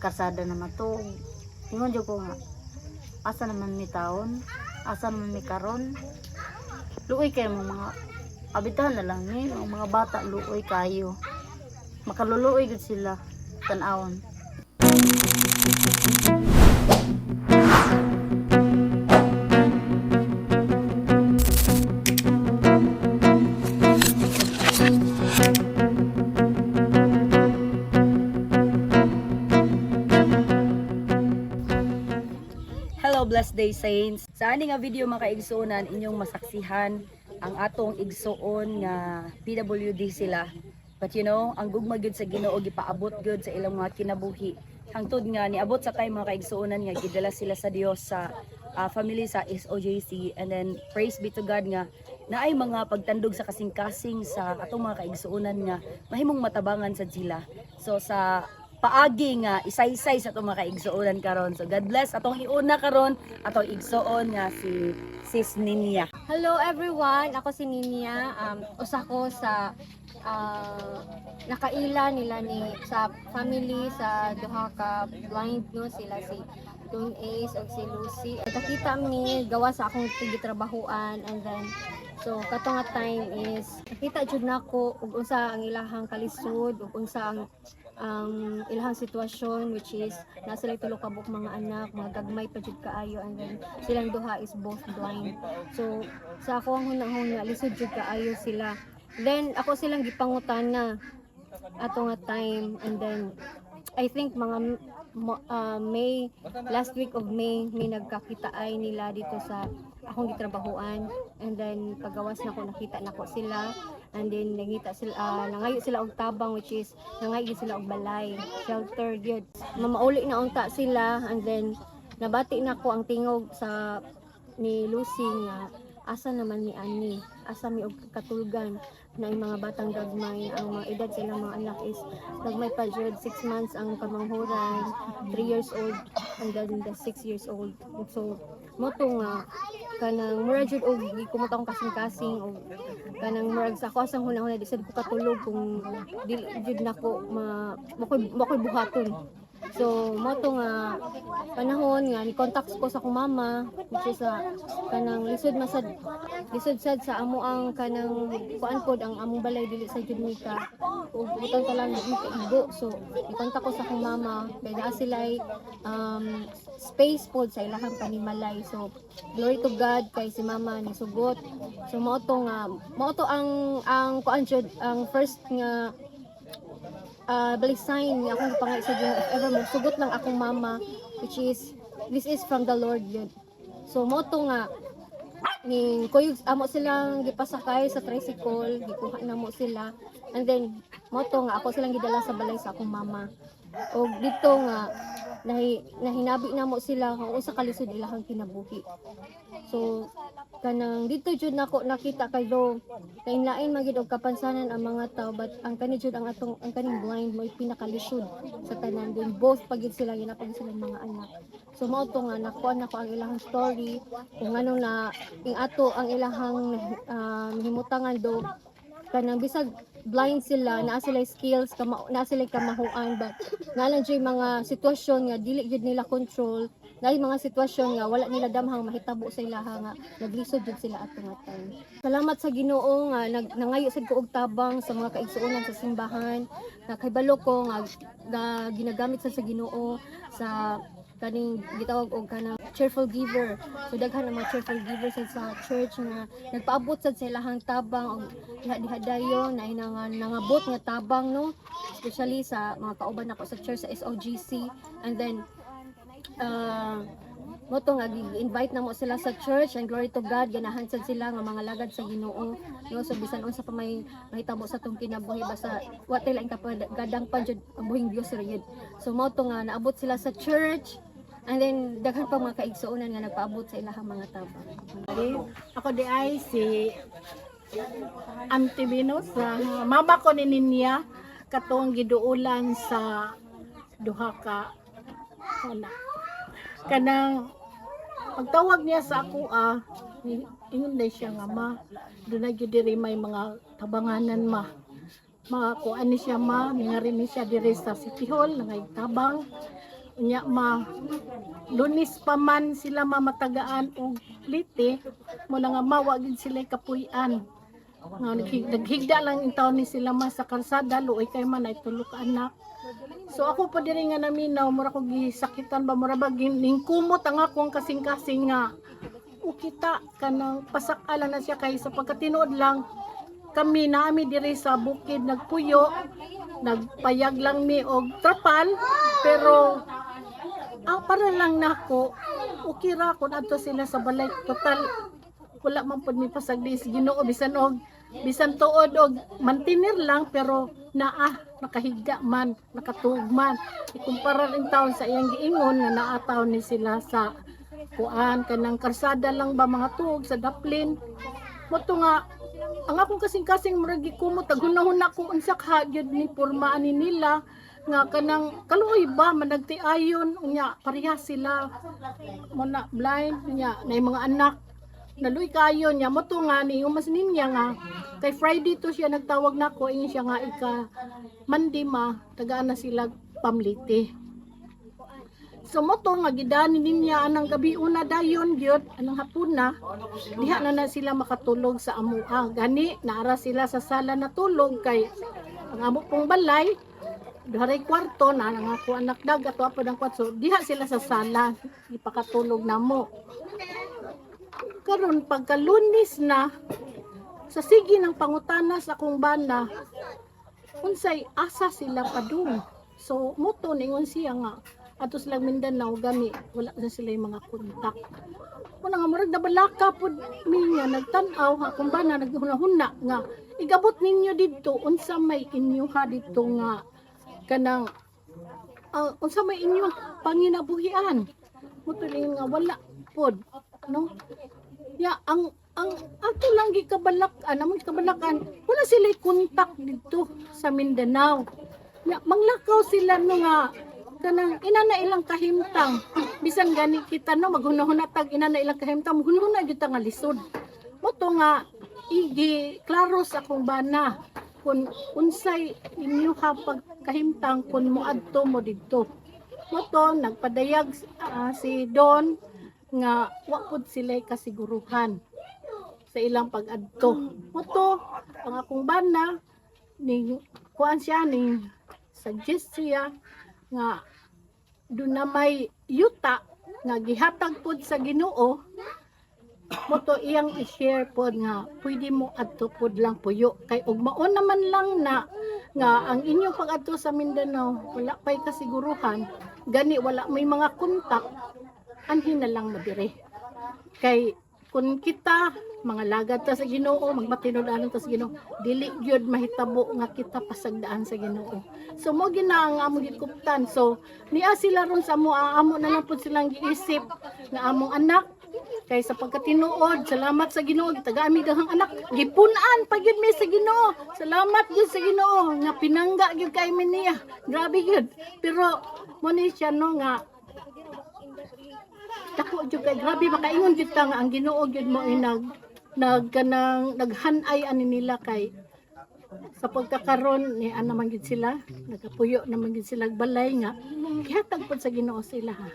Karsada na matug. Ingon jud ko nga asa naman mi taon, asa naman mi karon. Luoy kayo mga abitahan na lang ni ang mga bata, luoy kayo. Makaluluoy gud sila tan-awon. Hello, blessed day saints. Sa ani nga video, mga kaigsuonan, inyong masaksihan ang atong igsuon nga PWD sila. But ang gugma gyud sa Ginoo gipaabot gyud sa ilang mga kinabuhi. Hangtod nga niabot sa time, mga kaigsuonan, nga gidala sila sa Dios sa family sa SOJC, and then praise be to God nga naay mga pagtandog sa kasing-kasing sa atong mga kaigsuonan nga mahimong matabangan sad sila. So sa paagi nga isaysay sa atong mga kaigsuonan karon. So God bless atong iuna karon, atong igsuon nga si Sis Ninya. Hello everyone, ako si Ninya. Usa ko sa nakaila nila ni sa family sa duha ka blind, no, sila si Don Ace ug si Lucy. Nakita mi gawa sa akong tigitrabahuan, and then so kato nga time is nakita jud nako ug unsa ang ilahang kalisod ug unsa ang ilahang sitwasyon, which is nasa sila tulo ka buok mga anak, mga gagmay pa jud kaayo, and then silang duha is both blind. So sa ako ang hunahuna, lisod jud kaayo sila. Then ako silang gipangutana ato nga time, and then I think mga May, last week of May, may nagkakitaay nila dito sa akong gitrabahuan, and then pagawas nako, nakita nako sila, and then nangita sila, nangayo sila og tabang, which is nangayo sila og balay, shelter gyud. Mamauli na unta sila, and then nabati nako ang tingog sa ni Lucy nga asa naman ni ani, asa mi og katulgan na ang mga batang gagmay. Ang mga edad sa ilang mga anak is gagmay pa jud, 6 months ang kamanghuran, 3 years old, and then the 6 years old. So mo to nga kanang mura jud og gikumot akong kasing-kasing, og kanang murag sa ako asang hunahuna, di sad ko katulog kung dili jud nako ma makoy buhaton. So mo to nga panahon nga ni contact ko sa akong mama, which is sa kanang lisod masad, lisod sad sa amo ang kanang kuan pod, ang among balay dili sa jud mi ka ug butang ka lang igo. So i-contact ko sa akong mama kay naa sila space pod sa ilahang panimalay. So glory to God kay si mama ni sugot. So mao to nga mao to ang kuan jud, ang first nga balik sign nga akong gipangay sa Ginoo, if ever mo sugot lang akong mama, which is this is from the Lord yun. So mo to nga ni kuyog amo silang gipasakay sa tricycle, gikuha na mo sila, and then mo to nga ako silang gidala sa balay sa akong mama, og dito nga nahinabi na mo sila kung unsa kalisod ilahang kinabuhi. So kanang dito jud nako nakita kay do lain-lain man gid og kapansanan ang mga tao, but ang kani jud, ang atong ang kaning blind mo pinakalisod sa tanan din, both pagid sila yun pagid silang mga anak. So mao to nga nakuha nako ang ilahang story kung ano na ing ato ang ilahang himutangan do kanang bisag blind sila, naa sila skills kama, naa sila kamahuan, but naa lang jud mga sitwasyon nga dili jud nila control, naa mga sitwasyon nga wala nila damhang mahitabo sa ilaha nga naglisod jud sila ato nga time. Salamat sa Ginoo nga nangayo sad ko og tabang sa mga kaigsuonan sa simbahan nga kahibalo ko nga ginagamit sad sa Ginoo sa kaning gitawag og kanang cheerful giver. So daghan ang mga cheerful giver sa church nga nagpaabot sad sa ilahang tabang og diha diha dayon na nga nangabot nga tabang, no, especially sa mga kauban nako sa church sa SOGC. And then mo to nga gi-invite na mo sila sa church, and glory to God, ganahan sad sila nga mga lagad sa Ginoo, no. So bisan unsa pa may mahitabo sa tong kinabuhi, basta wa tay laing kagadang pa jud ang buhing Dios ra yun. So mo to nga naabot sila sa church, and then daghan pa mga kaigsuonan nga nagpaabot sa ilahang mga tabang. Ako di ay si Auntie Venus, ang mama ko ni Ninya, katong giduulan sa duha ka anak. Kanang pagtawag niya sa ako, ingon day siya nga, "Ma, doon na gyud diri may mga tabanganan, ma." Makakuan ni siya, ma, ningari ni siya diri sa City Hall, nangay tabang. Unya ma, Lunes pa man sila mamatagaan og plite mo na nga mawa gid sila kapuy-an. Nga naghigda lang in taon ni sila ma sa kalsada, luoy kay man ay tulo ka anak. So ako pa diri nga naminaw, mura ko gisakitan ba, mura ba ningkumot ang akong kasing-kasing nga ukita kanang pasakala na siya kay sa pagkatinuod lang kami naami diri sa bukid nagpuyo, nagpayag lang mi og trapal, pero ang para lang nako, okay ra kun adto sila sa balay. Total wala man pud mi pasagdi sa Ginoo, bisan og bisan tuod og mantinir lang, pero naa nakahigda man, nakatuog man, ikumpara rin taon sa iyang giingon nga naa taon ni sila sa kuan, kanang karsada lang ba, mga tuog sa daplin mo to. Nga ang akong kasing-kasing murag gikumot, taghunahuna kung unsa ka gyud ni porma ani nila nga kanang kaluoy ba managtiayon. Unya pareha sila mo na blind niya na mga anak, naluy kayo niya mo to. Nga ni umas ninya nga kay Friday to siya nagtawag nako, ingon siya nga ika Monday ma tagaan na sila pamliti. So mo to nga gidani ninya anang gabi una, dayon gyud anang hapuna diha na na sila makatulog sa amoa. Gani naara sila sa sala natulog kay ang amo pong balay duha kwarto na ang ako anak dagat wa pa ang kwarto. So, diha sila sa sala ipakatulog namo. Karon pagka Lunes na, sa sige ng pangutana sa akong bana unsay asa sila padung. So moto ningon siya nga ato silang Mindanao, gani wala na sila yung mga kontak. Muna nga murag nabalaka pud mi nga nagtan-aw akong bana, naghuna-huna nga igabot ninyo didto unsa may inyo ha didto nga kanang unsa may inyo panginabuhian. Mutuling nga wala pod no ya. Ang ato lang gikabalak-an, among gikabalakan, wala sila kontak didto sa Mindanao ya. Manglakaw sila no nga kanang ina na ilang kahimtang. Bisan gani kita no maghunahuna tag ina na ilang kahimtang, maghunahuna gyud ta nga lisod mo to. Nga igi klaro sa akong bana kung unsay inyo ha pagkahimtang kung moadto mo didto. Mo to nagpadayag si Don nga wa pud sila kasiguruhan sa ilang pag-adto. Mo to ang akong bana ning kuan siya, ning suggest siya nga doon na may yuta nga gihatag pod sa Ginoo mo to, iyang i-share pod nga pwede mo adto pod lang puyo kay ugmaon naman lang na nga ang inyong pag-adto sa Mindanao wala pay kasiguruhan, gani wala may mga kontak, anhin na lang mo dire kay kung kita mga lagad ta sa Ginoo, magmatinud-anon ta sa Ginoo, dili gyud mahitabo nga kita pasagdaan sa Ginoo. So mo gina ang among gikuptan. So niya sila ron sa amo, ang amo na lang pud silang giisip nga among anak kay sa pagkatinuod, salamat sa Ginoo, gitagaan mi daghang anak, gipun-an pa gyud mi sa Ginoo. Salamat gyud sa Ginoo nga pinangga gyud kay mi niya. Grabe gyud. Pero mo ni siya no nga dako jud kay grabe, makaingon gyud ta nga ang Ginoo gyud mo ay nag nag kanang naghanay ani nila kay sa pagkakaron ni ana man gyud sila nagapuyo naman gyud sila balay nga gihatag pod sa Ginoo sila ha.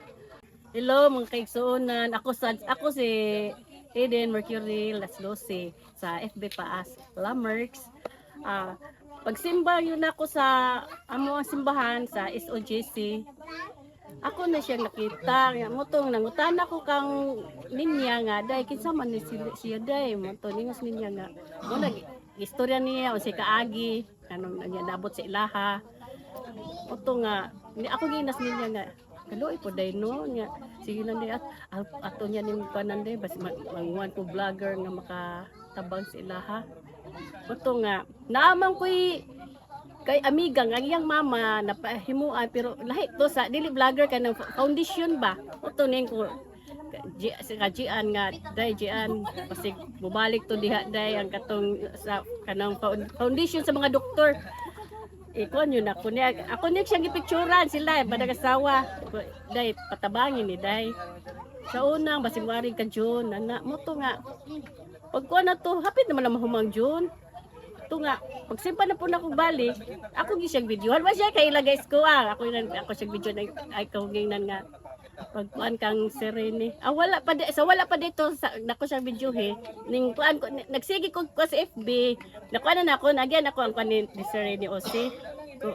Hello mga kaigsuonan. Ako si Eden Mercury Las 12 sa FB Paas Lamerx. Pagsimba yun ako sa amo ang simbahan sa SOJC. Ako na siyang nakita nga mo tong nangutana ko kang ninya nga day kinsa man ni siya day mo to. Ningos ninya nga mo nag istorya niya unsay kaagi anong niya nabot sa ilaha. Oto nga ni ako ginas ninya nga kaluoy po day no nga sige lang day at ato niya ning panan day bas manguan ko vlogger nga makatabang sa ilaha. Oto nga naamang ko'y kay amiga nga ang iyang mama napahimuan, pero lahi to sa dili vlogger, kanang foundation ba. Oto ning ko sa kajian nga day jian pasig bumalik to diha day ang katong sa kanang foundation sa mga doktor. Ikuan yun ako niya, ako niya siyang gipicturan sila badag asawa day patabangin ni day sa unang basig wari ka June ana mo to. Nga pagkuan na to, hapit naman na mahumang June. To nga pagsimba na po na akong balik, ako gi siyang videohan. Wa siya kay ilagay ko ah. Ako yun, ako siyang video na ay kaugingnan nga pagkuan kang Serene. Ah, wala pa di, so wala pa dito sa nako siyang video he. Ning kuan ko nagsige ko sa FB. Nakuan na nako, nagyan ako ang kuan ni Serene Osi. Ko,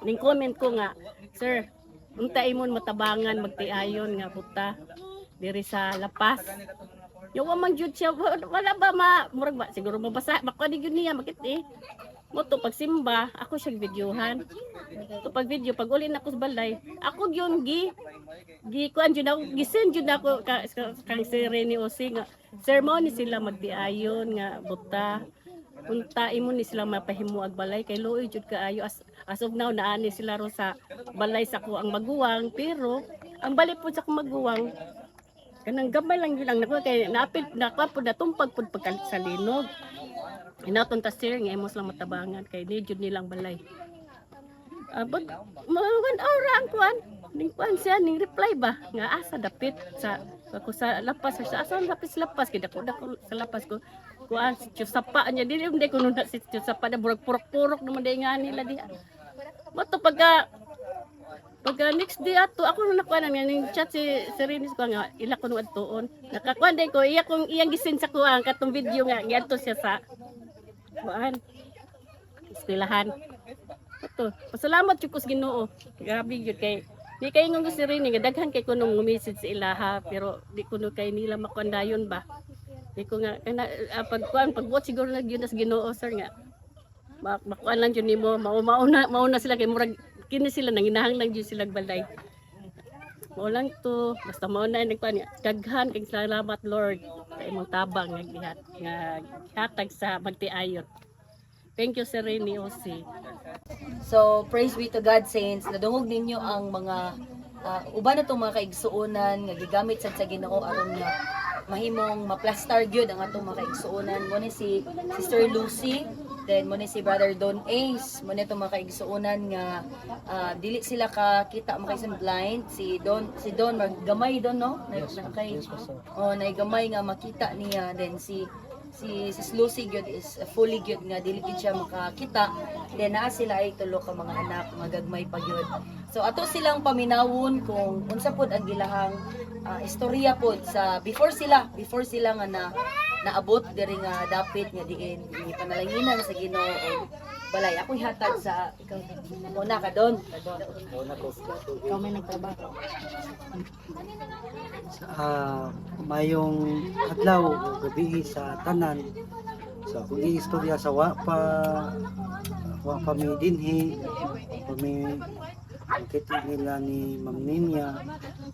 ning comment ko nga, "Sir, unta imon matabangan magtiayon nga buta diri sa Lapas." Yung wa man jud siya, wala ba ma murag ba siguro mabasa makuan gyud niya makit eh. Mo to pagsimba, ako siyang videohan. To pag video, pag uli na ako sa balay, ako gyud gi gi kuan jud ako, gisend jud ako kang Sir Rene Ose nga, "Sir, mao ni sila magdiayon nga buta, unta imo ni sila mapahimo ag balay kay luoy jud kaayo." As of now, naani sila ro sa balay sa ko ang maguwang, pero ang balik po sa akong maguwang kanang gamay lang yun ang nakuha kay naapil nakuha po, natumpag po pagka sa linog. Inaton ta, sir, nga imo silang matabangan kay ni jud nilang balay. Pag mga 1 hour ra ang kuan ning kuan siya ning reply ba nga asa dapit sa ako sa Lapas, sa asa dapit sa Lapas, kay dako dako sa Lapas ko kuan si Sapa niya dili hindi ko na si Sapa na burag purok-purok naman day nga nila diha mo to. Pagka next day ato ako na nakuha na ning chat si Serenis ko nga ila ko nung adtuon. Nakakuan din ko iya kong iyang gisin sa kuan katong video nga giadto siya sa kuan eskwelahan. Ato, pasalamat jud ko sa Ginoo. Grabe jud kay di kay ingon ko si Rene nga daghan kay kuno message sa ilaha, pero di kuno kay nila makuan dayon ba. Di ko nga kana pag kuan pagbuot siguro na gyud sa Ginoo, sir, nga makuan lang jud nimo mao mauna mauna sila kay murag kini sila nanginahanglan jud sila balay. Mao lang to, basta mao na nagkuan nga daghan kay salamat, Lord, sa imong tabang nga gihat nga gihatag sa magtiayon. Thank you, Sir Rene Osi. So, praise be to God, saints. Nadungog ninyo ang mga uban na itong mga kaigsuonan nga gigamit sad sa Ginoo aron nga mahimong maplastar gyud ang atong mga kaigsuonan. Mo ni si Sister Lucy, then mo ni si Brother Don Ace, mo ni itong mga kaigsuonan nga dili sila kakita, mga kaigsuonan, blind. Si Don gamay don, no? Na, na, kay, oh, nay gamay nga makita niya. Then si Sis Lucy gyud is fully gyud nga dili gyud siya makakita. Then naa sila ay tulo ka mga anak, magagmay pa gyud. So ato silang paminawon kung unsa pod ang gilahang istorya pod sa before sila nga na naabot diri nga dapit nga diin panalanginan sa Ginoo og balay. Ako ihatag sa ikaw una ka don. Ikaw may nagtrabaho. Mayong adlaw o gabi sa tanan. So akong giistorya sa wa pa mi dinhi, wa pa mi kita nila ni Ma'am Ninya.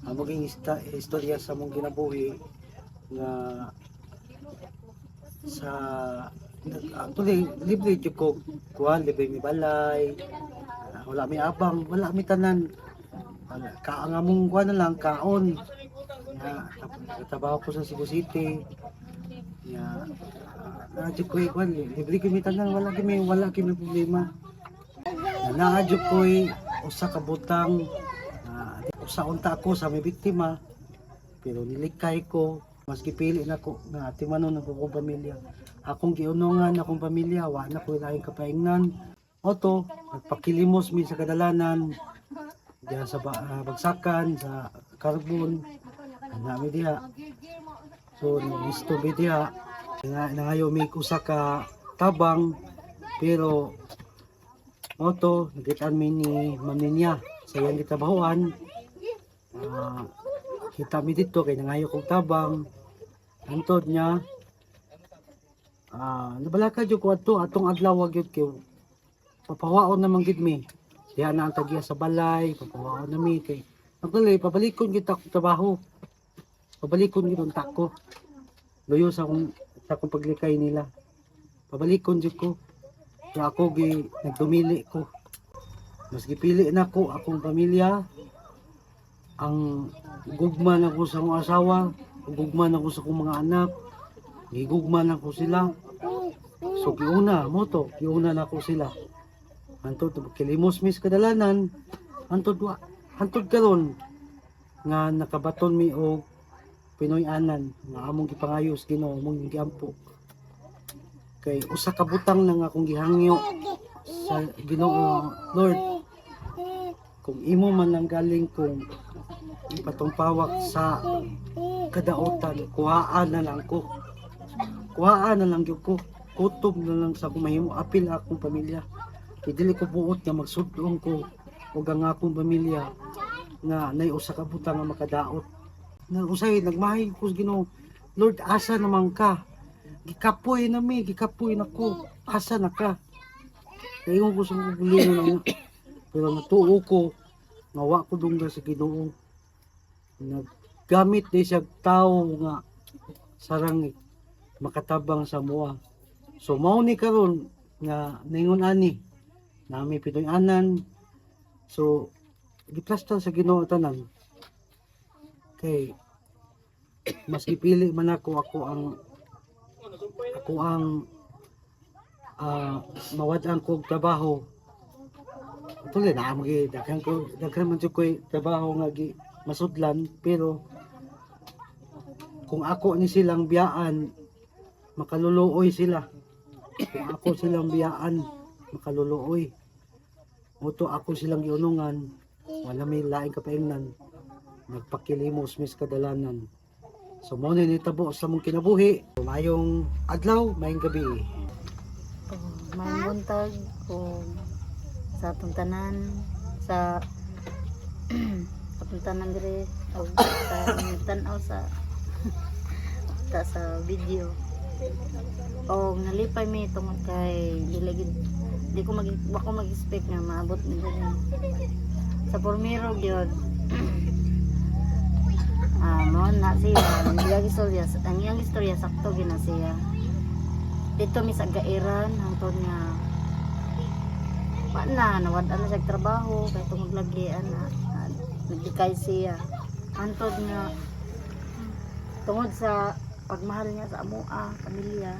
Amo ging istorya sa among ginabuhi nga sa actually libre jud ko kuan, libre mi balay. Ah, wala mi abang, wala mi tanan. Wala ka ang among kuan na lang kaon nga trabaho ko sa Cebu City nga naa jud ko'y kuan, libre kami tanan, wala kami problema. Na naa jud ko'y usa ka butang na usa unta ako sa may biktima, pero nilikay ko. Mas gipili nako nga atimanon ang akong pamilya, akong giunungan akong pamilya, wa na ko laing kapaingnan. Oto nagpakilimos mi sa kadalanan diha sa bagsakan sa carbon ana mi diha. So gusto mi diha nga nangayo mi usa ka tabang, pero oto nakitaan mi ni Ma'am Ninya sa iyang gitrabahoan. Kita mi dito kay nangayo kog tabang. Antod niya nabalaka jud ko adto atong adlaw gyud kay papawaon naman gid mi diha na ang tagiya sa balay, papawaon na mi kay actually pabalikon gid ako trabaho, pabalikon gid unta ko luyo sa akong paglikay nila, pabalikon jud ko. Kaya ako gi nagdumili ko, mas gipili na ko akong pamilya, ang gugma na ko sa akong asawa, gugma na ko sa akong mga anak, gigugma na ko sila. So giuna mo to, giuna na ko sila. Antod kilimos mis kadalanan, antod wa antod karon nga nakabaton mi og Pinoy anan nga among gipangayos Ginoo, among giampo. Kay usa ka butang lang akong gihangyo sa Ginoo, Lord, kung imo man lang galing kung ipatungpawak sa kadaotan, kuhaan na lang ko. Kuhaan na lang gyud ko. Kutob na lang sa akong mahimo, apil akong pamilya. Kay dili ko buot nga magsudlong ko ug ang akong pamilya nga nay usa ka butang nga makadaot. Na usay nagmahay ko sa Ginoo, Lord, asa naman ka? Gikapoy na mi, gikapoy na ko. Asa na ka? Kaya ko sa mga gulingon na nga. Pero natuo ko, nga wa ko dungga sa Ginoo. Naggamit di siya tao nga sarang makatabang sa mua. So mao ni karon nga ningon ani nami Pinoy anan. So giplastar sa Ginoo tanan. Kay mas gipili man ako ako ang mawad-an kog trabaho. Tuloy na mo gi daghan ko daghan man jud ko'y trabaho nga gi masudlan, pero kung ako ni silang biyaan, makaluluoy sila. Kung ako silang biyaan, makaluluoy. Muto ako silang giunungan, wala may laing kapaingnan, nagpakilimos mis kadalanan. So mo ni nitabo sa mong kinabuhi. Mayong adlaw, mayong gabi. Oh, maayong buntag o sa atong tanan sa atong tanan dire o sa tan-aw sa ta sa video. O nalipay mi tungod kay dili gid di ko mag wa ko mag-expect nga maabot mi diri sa Pormiro gyud. Mo na siya ang iyang istorya sakto gyud na siya dito mi sa Gairan hangtod nga wa na nawad-an na siya trabaho kay tungod lagi ana naglikay siya hangtod nga tungod sa pagmahal niya sa amoa pamilya,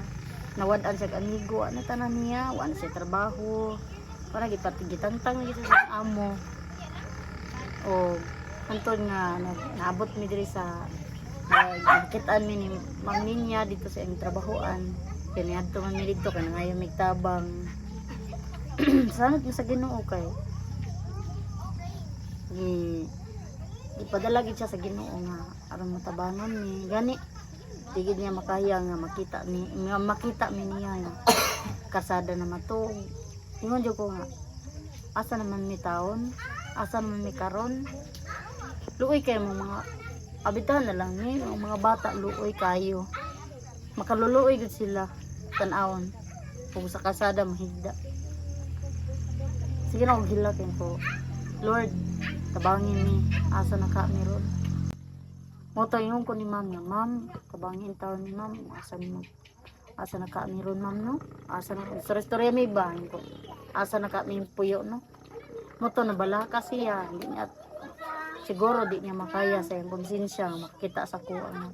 nawad-an siya amigo ana tanan niya, wa na siya trabaho para gitangtang na gyud siya sa amo. O hangtod nga naabot mi diri sa nakitaan mi ni Ma'am Ninya dito sa iyang trabahoan. Kaya niadto man mi dito kay nangayo mig tabang. Salamat mi sa Ginoo kay gi gipadala gid siya sa Ginoo nga aron matabangan mi. Gani di gid niya makaya nga makita ni nga makita mi niya nga kasada na matug. Ingon jud ko nga asa naman mi taon, asa naman mi karon. Luoy kay mo mga abitahan na lang ni mga bata, luoy kayo, makaluluoy gud sila tan-awon kung sa kasada mahigda. Sige na og hilakin ko, Lord, tabangin mi, asa na ka meron mo to. Ingon ko ni ma'am nga, "Ma'am, tabangin taon ni ma'am, asa ni ma'am, asa na ka meron, ma'am, no? Asa na istorya istorya mi ba?" Ingon ko, "Asa na ka mi puyo, no?" Mo to nabalaka siya. Hindi niya siguro, di niya makaya sa iyang konsensya nga makakita sa kuha nga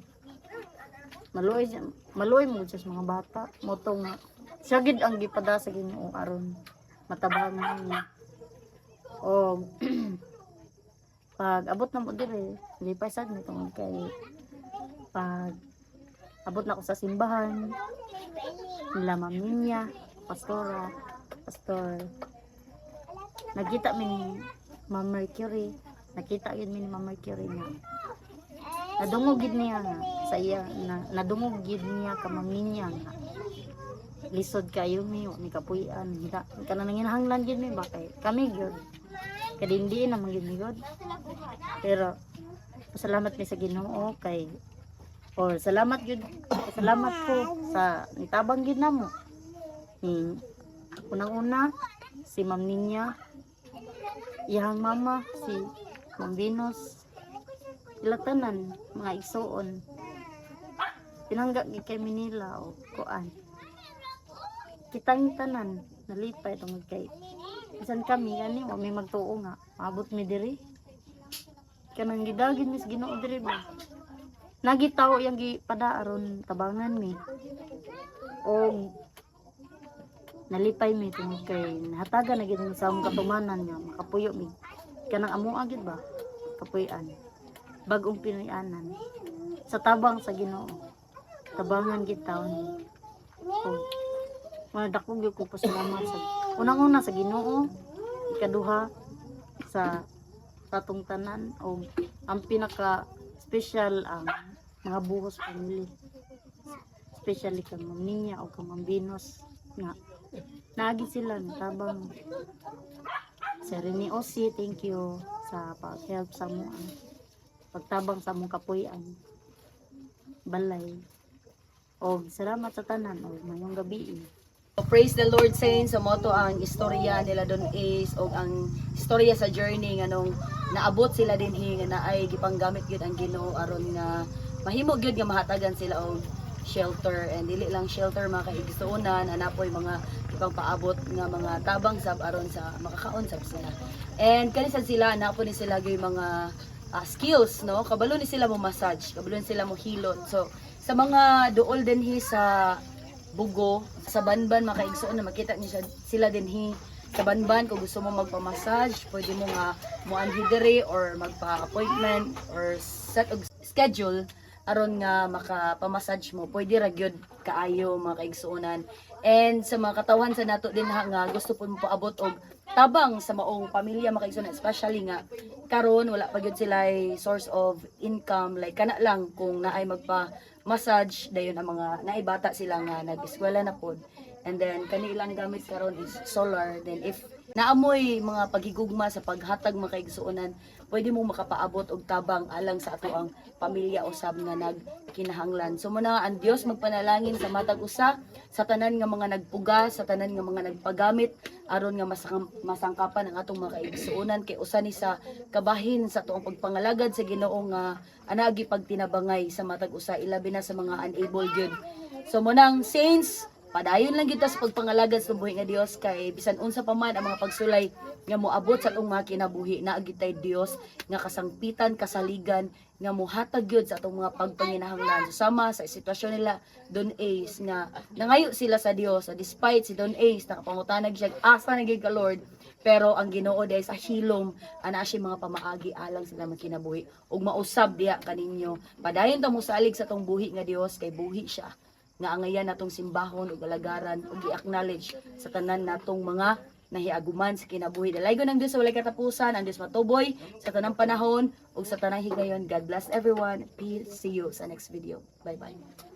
maluoy maluoy mo siya sa mga bata. Mo to nga siya gid ang gipada sa Ginoo aron matabangan niya. O pag abot na mo dire, lipay sad mi tungod kay pag abot na ko sa simbahan nila Ma'am Ninya, pastora, pastor, nagkita mi ni Ma'am Mercury. Nakita yun mi ni Ma'am Mercury nga nadungog gid niya nga sa iya na, nadungog gid niya ka Ma'am Ninya nga lisod kayo mi, wa mi kapuy-an. Hila kana nanginahanglan gid mi ba kay kami gyud kadindi naman gyud mi gyud. Pero pasalamat mi sa Ginoo kay or salamat gyud, salamat ko sa nitabang gyud namo ni unang-una si Ma'am Ninya, iyang mama si Ma'am Venus, ila tanan mga igsuon, pinangga gid kay Manila o kuan. Kitang tanan nalipay tungod kay bisan kami gani wa may magtuo nga maabot mi diri. Kanang gidagin mis Ginoo diri ba, nagitaw yang gipada aron tabangan mi. O nalipay mi tungod kay nahatagan na gid sa among katumanan nga makapuyo mi kanang amoa gid ba kapuy-an, bagong Pinoy-anan. Sa tabang sa Ginoo, tabangan gid taon. O Mga dako gyud ko pasalamat sa unang-una sa Ginoo, ikaduha sa atong tanan, o ang pinaka special ang mga Buhos family. Especially kang Ma'am Ninya o kang Ma'am Venus nga naagi sila natabang. Sa Rene Osi, thank you sa pag-help sa mo, ang pagtabang sa among kapuy-an, balay. Og salamat sa tanan og mayong gabi. So, praise the Lord, saints. So mao to ang istorya nila Don Ace o ang istorya sa journey nganong naabot sila dinhi nga naay gipanggamit gyud ang Ginoo aron nga mahimo gyud nga mahatagan sila og shelter. And dili lang shelter, mga kaigsuonan, ana poy mga ipangpaabot nga mga tabang sab aron sa makakaon sab sila. And kani sad sila, naa po ni sila gyud mga skills, no? Kabalo ni sila mo massage, kabalo ni sila mo hilot. So sa mga duol dinhi sa Bugo, sa Banban, mga kaigsoon, na makita niyo sila dinhi sa Banban, kung gusto mo magpa-massage, pwede mo nga moanhi diri or magpa-appointment or set og schedule aron nga makapamassage mo. Pwede ra gyud kaayo, mga kaigsuonan. And sa mga katawhan sa nato din ha nga gusto po mo paabot og tabang sa maong pamilya, mga kaigsuonan, especially nga karon wala pa gyud sila source of income, like kana lang kung naay magpa massage dayon ang mga naibata sila nga nag-eskwela na pod, and then kanilang gamit karon is solar. Then if naamoy mga paghigugma sa paghatag, mga kaigsuonan, pwede mo makapaabot og tabang alang sa ato ang pamilya usab nga nagkinahanglan. So muna, ang Dios magpanalangin sa matag usa, sa tanan nga mga nagpuga, sa tanan nga mga nagpagamit aron nga masangkapan ang atong mga kaigsuonan, kay usa ni sa kabahin sa atuang pagpangalagad sa Ginoo nga anagi pagtinabangay sa matag usa, ilabi na sa mga unable gyud. So munang, saints, padayon lang gyud ta sa pagpangalagad sa buhi nga Dios, kay bisan unsa pa man ang mga pagsulay nga moabot sa atong mga kinabuhi, naa gyud tay Dios nga kasangpitan, kasaligan, nga mohatag gyud sa atong mga pagpanginahanglan. So sama sa sitwasyon nila Don Ace nga nangayo sila sa Dios. So, despite si Don Ace nakapangutanag siya asa na gyud ka, Lord, pero ang Ginoo diay sa hilom ana siya mga pamaagi alang sila makinabuhi ug mausab diha kaninyo. Padayon ta mo salig sa atong buhi nga Dios, kay buhi siya nga angayan natong simbahon ug alagaran ug i-acknowledge sa tanan natong mga nahiaguman sa kinabuhi. Dalaygon ang Dios sa walay katapusan, ang Dios matuboy sa tanang panahon ug sa tanang higayon. God bless everyone. Peace. See you sa next video. Bye bye.